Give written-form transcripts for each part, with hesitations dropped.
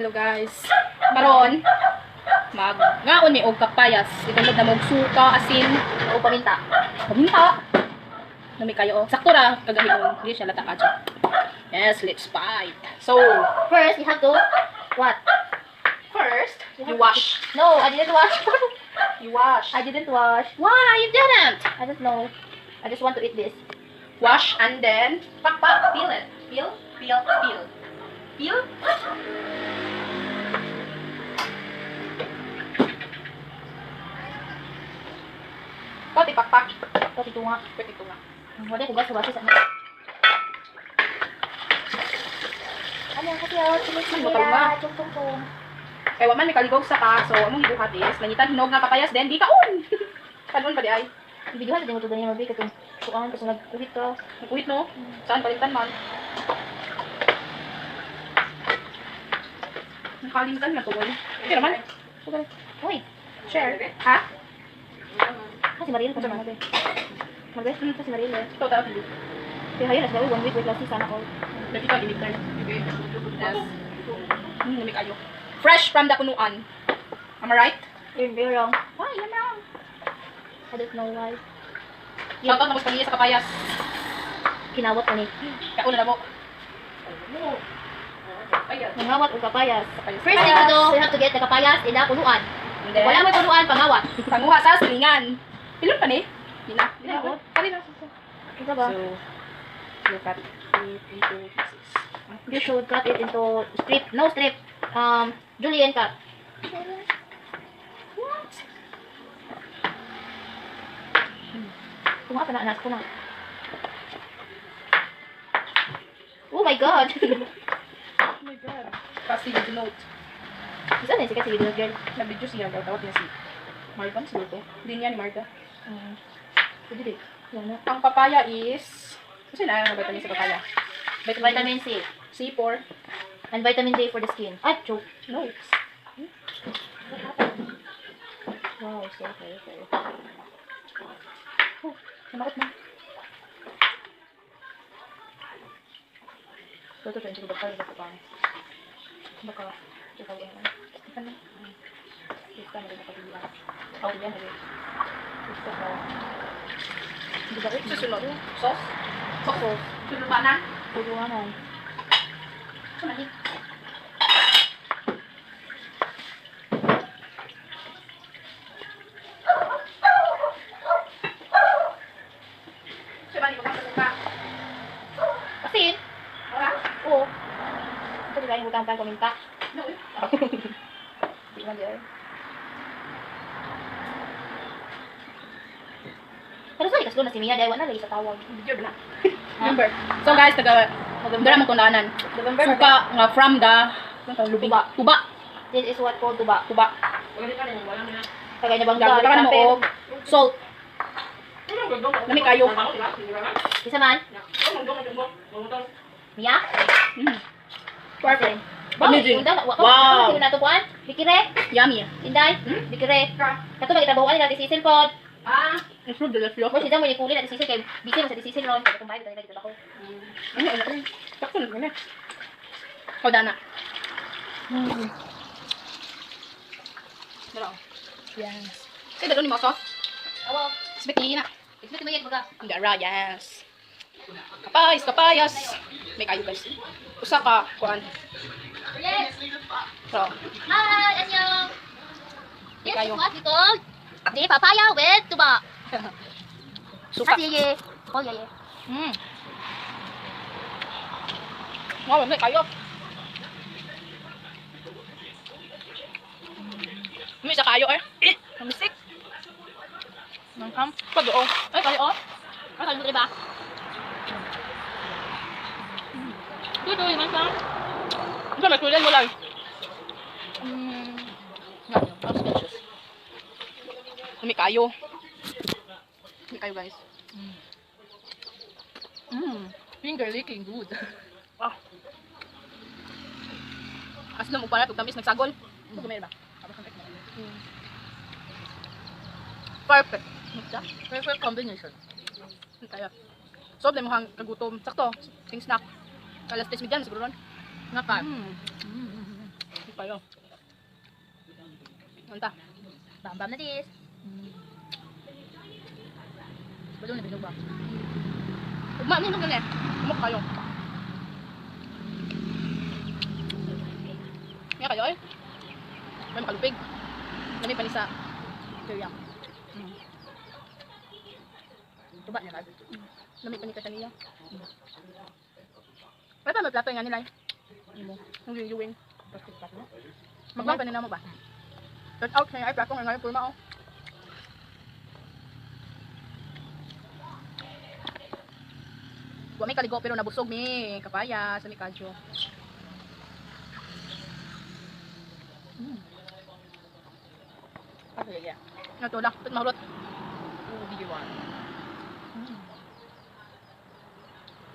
Hello guys. Karon mag ngaon mi og kapayas. Itulod na mo og suka, asin, O paminta. Paminta. Nami kayo oh. Sakto ra kagahion. Hindi siya lata kadyo. Yes, let's bite. So, First, you have to what? First, you wash. No, I didn't wash. You wash. I didn't wash. Why you didn't? I don't know. I just want to eat this. Wash and then pak pak, peel it. Peel, peel, peel. Peel. Pati pakpak. Ito, ito nga. Pwede ito nga. Wala ko gas, sa ano. Ano ang kasi oh, Ano, matalunga? Tung tung tung. Kay wa man may kaligog sa ka, so among gibuhat is nangitan hinog nga kapayas then di kaon. Kanon pa di ay. Videohan sa mo to ganyan mabi katong kuan kasi nagkuhit ka. Nagkuhit no. Saan palitan man? Nakalimtan na to boy. Okay naman. Okay. Uy, Share. Ha? kasi Mariel kasi Mariel. Mariel, kasi Mariel. Ito tao hindi. Kaya hayo na sila one week wait lang si sana all. Dito limited. Yes. Nami kayo. Fresh from the punuan. Am I right? You're very wrong. Why? I'm wrong. I don't know why. Shoutout na mo sa pamilya sa kapayas. Kinawat ko ni. Kauna na mo. Nangawat og kapayas. Kapayas. First thing to do, you have to get the kapayas in the punuan. And then, Wala may punuan, pangawat. Panguha sa silingan. Pilon pa ni? Di na. Di na. Oo. Kali na. Ito ba? So, you cut it into pieces. You should cut it into strip. No strip. Julienne cut. What? Tunga pa na, anak. Tunga. Oh my God! Oh my God. Kasi you note. Saan na siya kasi video girl? Na-video siya. Tawag niya si Marga. Siguro to. Hindi niya ni Marga. Pwede din. Yan na. Ang papaya is... Kasi na ang vitamin sa papaya? Vitamin C. C4. And vitamin D for the skin. Ay, choke. No. Wow, so okay. Oh, namakot na. Ito, ito, ito, baka, baka, baka. Baka, ikaw yan. Ano? Ito, baka, baka, Oh, yan. Ito, ka. Di ba? Susunod. Sauce? Sauce. Sunod ba na? Tulungan. Ano ni? Siya ba ni Baka? Asin? Wala? Oo. Ito, di ba yung butang pang kuminta? No. Eh. Di man di ay. Pero sorry, kaslo na si Mia dahil wala lagi sa tawag. Video ba na? Remember. So guys, taga November. Dara mong kunanan. November. Suka nga from the lubi. Tuba. Tuba. This is what called tuba. Tuba. Tagay na bangga. Gagawin ka mo og salt. Lami kayo. Isa man? Mia? Perfect. Wow. Amazing. Wow. Wow. Sino na to kuan? Bikire? Yummy. Inday? Hmm? Bikire. Kato magitrabahoan nila ti Cecil pod. Ah, improve the left. Mo siya mo ni kuli na ti Cecil kay busy mo sa ti Cecil ron. Kay kumbay tayo lagi trabaho. Ano ano? Sakto na gani. O dana. Dala. Yes. Kay dalo ni mo sauce. Awo. Sibek na. Expect mo yan baga. Ang yes. Kapayas, kapayas. May kayo guys. Usa ka kuan. Yes. So, Hi, annyeong. This Kayo. is what we call the papaya with tuba. Suka. Kasi ye. Oh yeah. Wow, may kayo. May isa kayo eh. Eh, Namisik. Nangkam. Pag-oo. Ay, kayo oh. Ay, kayo mo ba? Tudo, man ka. Ito, may kulan mo lang. No, that's delicious. May kayo. May kayo guys. Finger licking good. Ah. Aslom og para tug tamis nagsagol. Ito ba? Perfect. Perfect combination. Kaya. So, mo hang kagutom. Sakto. Ting snack. Alas 3 midyan siguro ron. Nga ka. Mm. Kayo. Unta. Bam bam na this. Balong na bilog ba? Ugma ni nung gani. Umok kayo. Nga kayo ay. May makalupig. Lami pa ni sa Kaya. Mm. Tuba na lang. Lami pa ni kasaniya. Wala pa may plato nga nila. Imo. Ang giyuwing. Plastic pa no? Magwang pa nila mo ba? Shout out sa ay plato nga ngayon pulma oh. Wa may kaligo pero nabusog mi. Kapaya sa mi kadyo. Okay, yeah. Natulak, tut mahurot. Ooh, bigger one.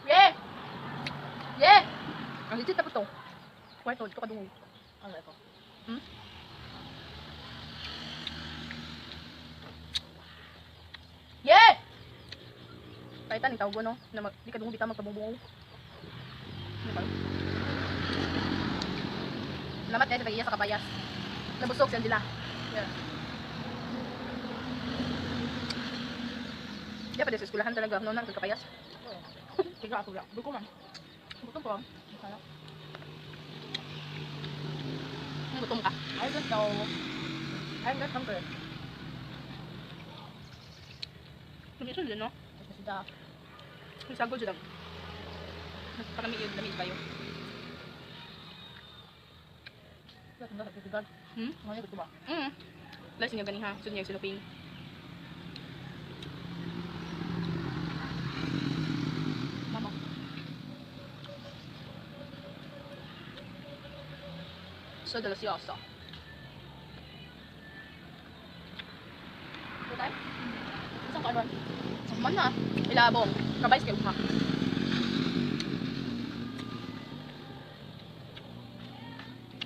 Yeah. Yeah. Ang legit na po to. Kwarto, dito ka dungog. Ano ito? Hmm? Yeah! Paitan ni tawag no, na mag, di ka dungog bitaw magpabungbong. Ano ba? Salamat guys sa tag-iya sa kabayas. Nabusog si Angela. Yeah. Di pa sa eskwelahan talaga, no, nang kapayas. Tiga ako lang. Buko man. Gutom ko. Gutom ka. I don't know. I'm not hungry. Lumisun din, no? Kasi da. May sagol dyan lang. Parang may lami kayo. Hmm? Ano ito ba? Mm. Last niya gani ha. Sud niya silupin. Mama. So delicioso. Ito tayo? Isang kanon. Man na. Ilabong. Kabay sa kay ugma.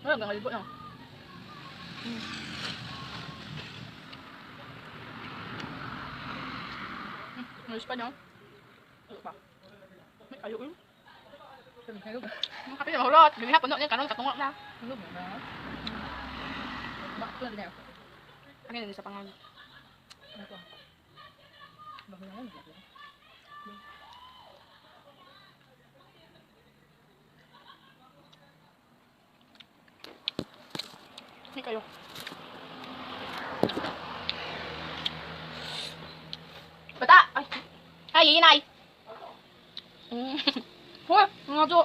Wala gang alibo na. Ayos pa no? Ano pa? May kayo yun. Hello. Ang kape na mahurot. Ganyan puno niya karon katungo na. Hello ba? Bakit ko na din Ang ganyan sa pangal. Ano to? Bakit na yan? May kayo. Bata! Ay! Ay, inay! Mm. Hoy, mga to.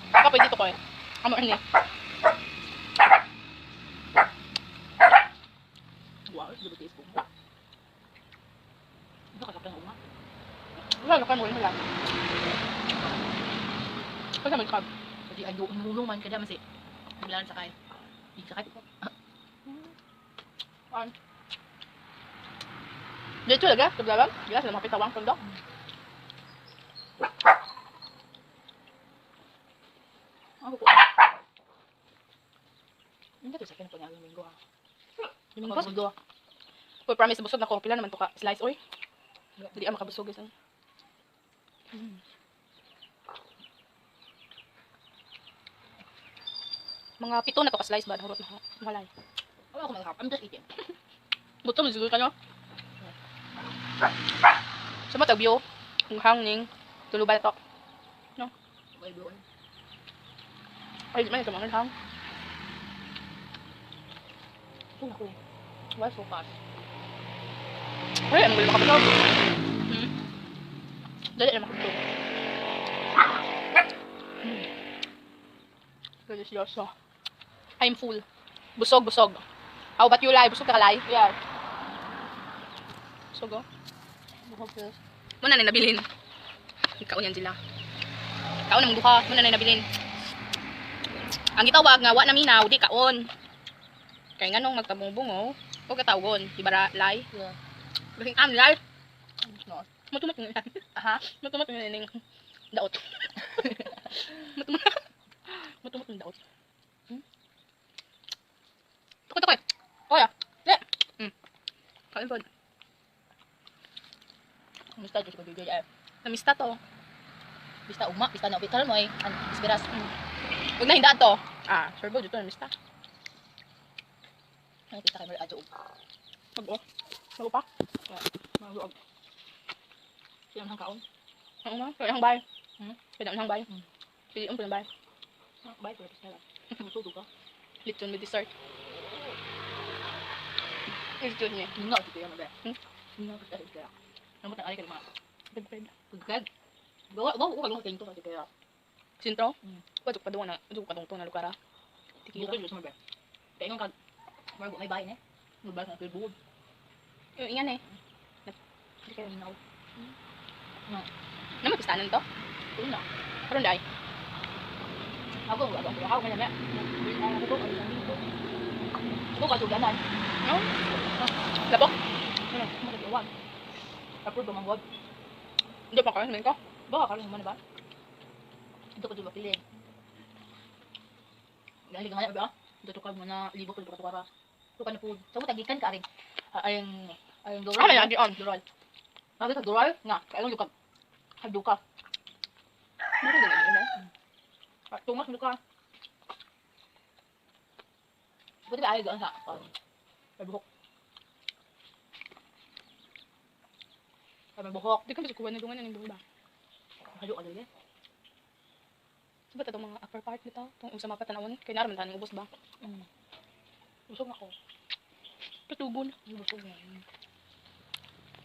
Baka pwede to ko eh. Amo ini. Wow, it's good taste ko. Ito kakapang uma. Wala ka mo wala. Kasi may kab. Kasi ay mulong man kada man si. Bilan sakay. Di sakay. An. Dito laga, kablaban. Gila sila makitawang kondo. Ako ko. Hindi to sa akin po niya ang linggo ah. Linggo? Pagmudo. Uy, promise busog na ko. Pila naman to ka slice oy. Dili ah makabusog guys. Mga pito na to ka slice ba hurot na walay. Wala ako maghap. I'm just eating. Gutom siguro ka no? Sa matag view, ang hangning tuluban to. Okay, bro. Ay, di man ito mga hang. Ako. Why so fast? Ay, ang gulo makabusog. Hmm. Dali na makabusog. Delicioso. I'm full. Busog, busog. How about you, Lai? Busog ka, Lai? Yeah. Busog, oh. Busog sis. Muna na nabilin. Kaon yan sila. Kaon ang duha. Muna na nabilin. Ang gitawag nga wa na minaw di kaon. Kay nganong magtabungbong oh. O katawagon, di ba Lai? Yeah. Gasing am Lai. No. Matumat nga. Aha. Matumat nga ning daot. Matumat. Matumat ng daot. Hmm? Tukoy tukoy. Oya. Le. Kain pod. Kumusta Diyos ko DJ ay. Namista to. Bista uma, bista na. Karon mo ay ano, ispiras. Huwag na hindaan to. Ah, sorbo dito na mista. Ay, kita kay Maria Job. Mag-o. Mag pa. Mag-uog. Sila ang kaon. Oo nga, kaya ang bay. Hmm? Kaya ang bay. Pili ang bay. Bye, pero sila. Musudo ka. Lechon with dessert. Lechon niya. Nga dito yan, be. Hmm? Nga dito kaya. Namot na ari kay mga Pagped. pagkag. Gawa, gawa ko kalung tinto kasi kaya. Sintro? Hmm. Wadok pa doon na, wadok pa tungtong na lukara. Tikira. Bukid mo be. Kaya nung kag Margo may bahay ne. May bahay na bukod. Yung ingan eh. Hindi kayo minaw. Naman pistanan to? Kuno na. Karon dai. Ako ako ako ako kanya. Ako ko dito. Ako ka suganan. No? Labok? Ano, mo nag-iwan. Approve ba manggod? Hindi pa karon ko. Baka karon man ba? Ito ko diba pilin. Dali ka nga ba? Ito ka mo na libo ko dito ka. Ito ka na food. Sa mo tagikan ka rin. Ayong ayong dural. Ah, may agi on. Dural. Bakit ka dural? Nga, kailan yung ka. Hagdo ka. Meron din agi on. Tungas mo ka. Buti ka ayaw doon sa may buhok. Ay, may buhok. Di ka ba kuha na dungan ang buhok ba? Hagdo ka dali. Sabat atong mga upper part nito, tong usa mapatanawon kay naraman taning ubos ba? Busog na ko. Patugon. Busog na.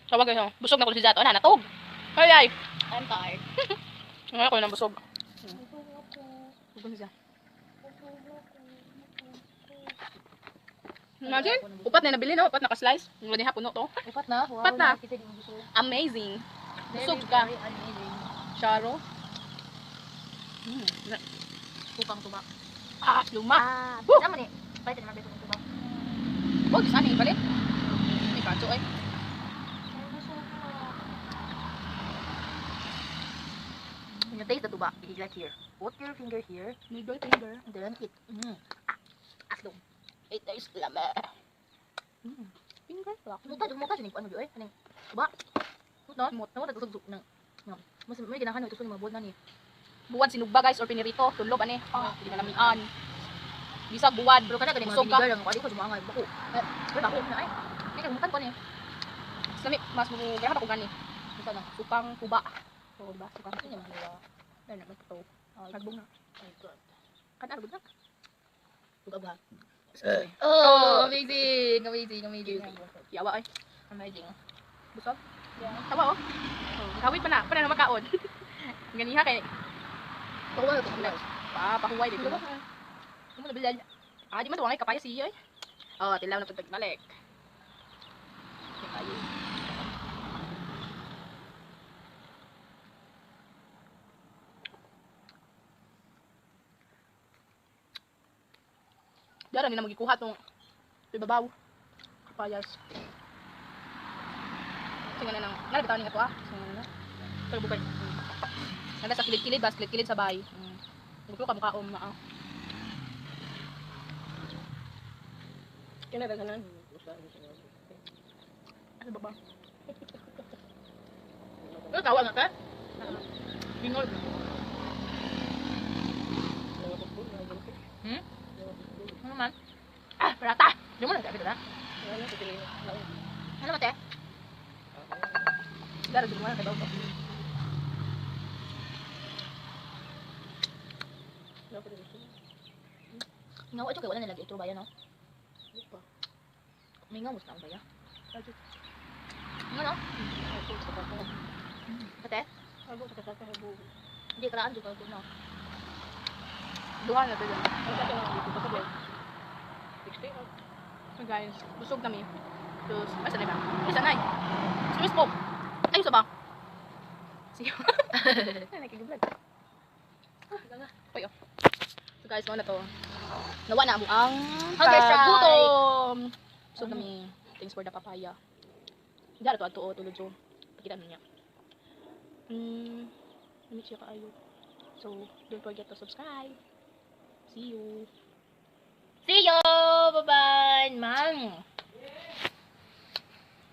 Tawag kayo. Busog na ko si Jato. Ana, natog. Ay ay. I'm tired. Ngayon ko na busog. Busog siya. Imagine, upat na nabili no, upat na ka-slice. Yung wala puno to. Upat na. Wow, Upat na. Kita di mo busog. Amazing. Busog ka. Very amazing. Charo. Mm. Tukang tuba. Ah, luma. Ah, Woo! sama ni. Palit na mabeto ng tuba. Oh, saan ibalik? May kaso ay. When you taste the tuba, it is like here. Put your finger here, Middle finger. and then eat. Aslong. It is lama. Finger lock. Muta, muta siya ano eh. Aning tuba. No, mut, no, tagusog ng. No. Mas may ganahan ito sa mga buod na ni. Buwan sinugba guys or pinirito, tulob ani. Ah, di malamian. Bisag buwan. Pero kada ganing mga Busog ka. vinegar lang ako, di ko sumangay bako. Eh, pero bako na ay. May kagmutan ko ni. Mas lami, mas mo ganahan ako gani. Unsa na? Sukang tuba. Oo, diba? Sukang Ano yung mga Dahil naman ito. Ay, Nagbong na. my God. Kanaro na. Tugab ha. Oh, amazing, amazing, amazing. Yawa ay. Amazing. Busog. Yeah. Tawa oh. Kawit pa na, pa na makaon. Ganiha kay Tuwa ko na. pa pahuway dito. Tuwa ka. Mo na bilal. Ah, di man tuwangay kapaya siya eh. Oh, tilaw na pagpagbalik. Kayo. Dara ni na magikuha tong ibabaw. Kapayas. Sige na nang, nalabitaw ni nga to ah. Sige na na. Pero bukay. Nanda sa kilid-kilid ba, kilid-kilid sa bay. Gusto ka mukhaom na ah. Kina daghanan. Ano ba ba? Ano tawa nga ka? Ginol. Hmm? Ano man? Ah, parata! Di mo na sabi na. Ano man te? Dara, di mo na kabaw to. Ngaw ato kay wala nilagi ito ba yan no? Mingaw mo sa ba ya? Ano no? Ate? Hindi karaan jud ko no. Duha na to dyan. So guys, busog kami. Tapos, ay sanay ba? Ay sanay! Swiss po! Ay, sa ba? Siyo. Ay, nakikiblog. Uy, oh. So guys, mao na to. Nawa na mo ang Hunger strike. kagutom. Busog kami. Thanks for the papaya. Diyan to ato oh, tulod so. Pakita niya. Let me check kaayo. So, don't forget to subscribe. See you. See you. Bye-bye, man.